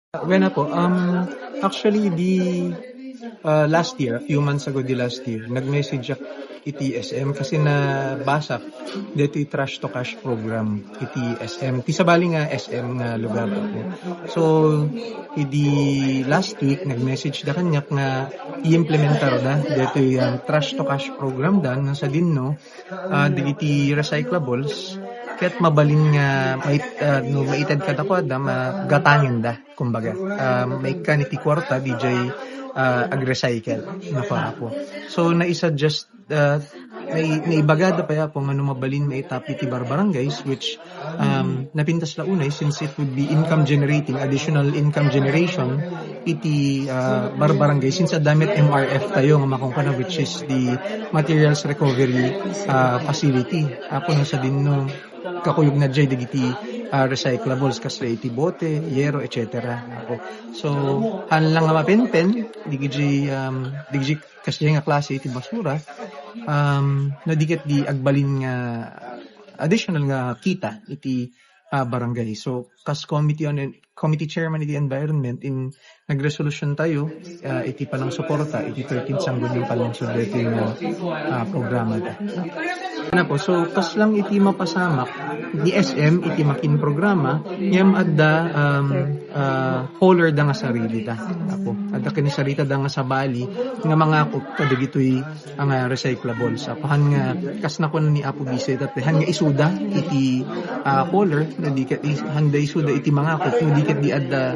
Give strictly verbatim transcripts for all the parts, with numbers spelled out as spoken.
Wen, Apo, um, actually, di, uh, last year, a few months ago, di last year, nag-message ak iti S M kasi nabasak deti Trash to Cash program iti S M. Ti sabali nga S M nga lugar, Apo. So, idi last week, nag-message da kaniak nga i-implementar da deti, um, Trash to Cash program da, no, sadino, ah, dagiti recyclables, ket mabalin nga mait-, ah, no maited kadakuada, ma-, gatangen da, kumbaga. Ah, maikkan iti kuarta, diay, ah, ag-recycle, no, Apo. So, nai-suggest, ah, nai-, naibagada pay, Apo, nga no mabalin maitap iti barbarangays, which, um, napintas la unay since it would be income generating, additional income generation iti, ah, barbarangay, since adda met M R F tayo nga makunkuna, which is the materials recovery, ah, facility. Apo, no, sadino, kakuyogna diay dagiti, ah, recyclables, kasla iti bote, yero, et cetera. Apo. So, haan lang nga mapenpen, dagiti, um, dagiti kasdiay nga klase iti basura, um, no di ket di agbalin nga additional nga kita iti, ah, barangay. So, kas committee on en-, committee chairman iti environment, in nagresolution tayo, ah, iti panangsuporta iti thirteenth Sangguniang Panlungsod daytoy nga, ah, programa da. Ano po, so, kas lang iti mapasamak ni S M iti makin programa, ngem adda, um, ah, hauler da nga sarili da. Apo, adda ken sarita da nga sabali nga mangakop kadagitoy nga recyclables. Apo, han nga, kas nakuan ni Apo Bisay, haan nga isuda iti, ah, hauler, no di ket is-, haan da isuda iti mangakop, no di ket di adda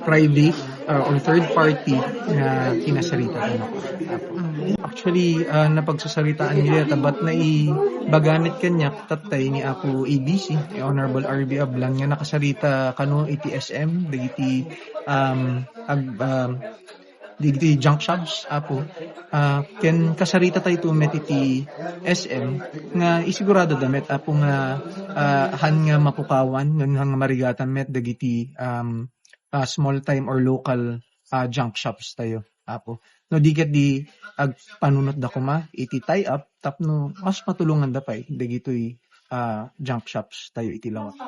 private, ah, or third party nga kinasarita. Apo. Actually, ah, napagsasaritaan nila, but naibaga met kaniak tattay ni Apo A B C, ni Honorable R B Ablan, nga nakasarita kano iti S M, dagiti, um, ag-, um, dagiti junk shops, Apo. Ah, ken kasarita tayo met iti S M nga isigurado da met, Apo, nga, ah, han nga mapukawan, ngem han nga marigatan met dagiti, um, ah, small time or local, ah, junk shops tayo, Apo. No di ket di agpanunot da koma iti tie up tapno mas matulongan da pay dagitoy, ah, junk shops tayo iti lawak.